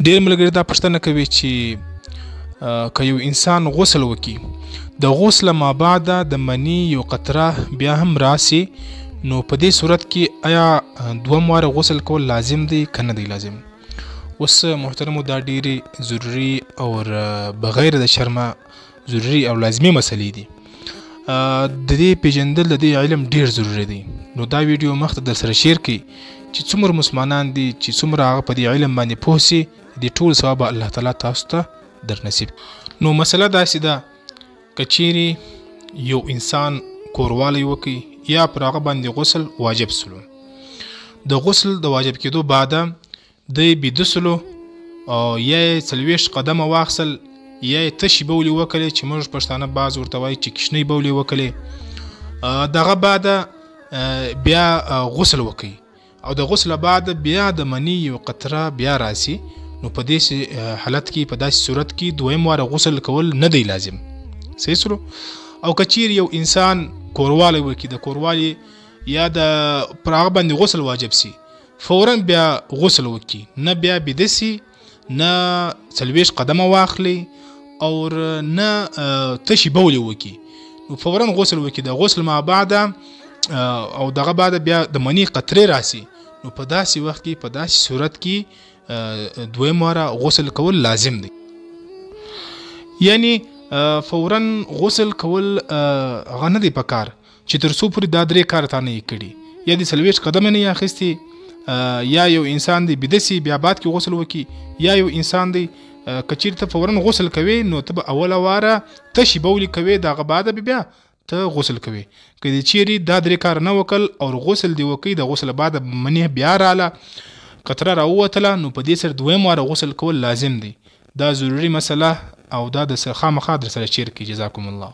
ډیر ملګري دا پوښتنه کوي چې که یو انسان غسل وکړي، د غسل ما بعد د منی یو قطره بیا هم راسي، نو په دې صورت کې آیا دوم واره غسل کول لازم دی که نه دی لازم؟ اوس محترمو دا ډېرې ضروري او بغیر د شرمه ضروري او لازمي مسلې دي. د دې پیژندل د دې علم ډیر ضروري دی. نو دا ویډیو مخته در سره share کړئ چې څومره مسلمانان دي چې څومره هغه په دې علم باندې پوه سي، د دې ټول ثواب به الله تعالی تاسو ته در نصیب. نو مسله داسې ده، که چیرې یو انسان کوروالی وکړي یا پر هغه باندې غسل واجب سلو، د غسل د واجب کېدو بعد دی بیده سلو او یا یې 40 قدمه واخیستل یا یې تشې بولې وکړې چې موږ پښتانه بعض ورته وایي چې کشنۍ بولې وکړې، دغه بعد بیا غسل وکړي او د غسل بعد بیا د منی یو قطره بیا راسي، نو په دې حالت کې په داسې صورت کې دویم واره غسل کول نه دی لازم. صحیح سلو؟ او که چیرې یو انسان کوروالی وکړي، د کوروالی یا د پر هغه باندې غسل واجب سي، فورا بیا غسل وکړي، نه بیا بیده سي، نه 40 قدمه واخلي او نه تشې بولې وکړي، نو فورا غسل وکړي. د غسل ما بعد او دغه بعد بیا د منی قطرې راسي، نو په داسې وخت کې په داسې صورت کې دویم واره غسل کول لازم دی. یعنی فورا غسل کول هغه نه دی پکار چې تر څو پورې دا درې کار تا نه یې کړي، یا د 40 قدمه نه یې اخیستي، یا یو انسان دی بیده سي بیا بعد کې غسل وکړي، یا یو انسان دی که چیرې ته فورا غسل کوې نو ته به اوله واره تشې بولې کوې، د هغه بعد به بیا ته غسل کوې. که دې چیرې دا درې کار نه وکړل او غسل دې وکړي، د غسل بعد منی بیا راله قطره راووتله، نو په دې سره دویم واره غسل کول لازم دی. دا ضروري مسله او دا د خامخا در سره share کړئ. جزاکم الله.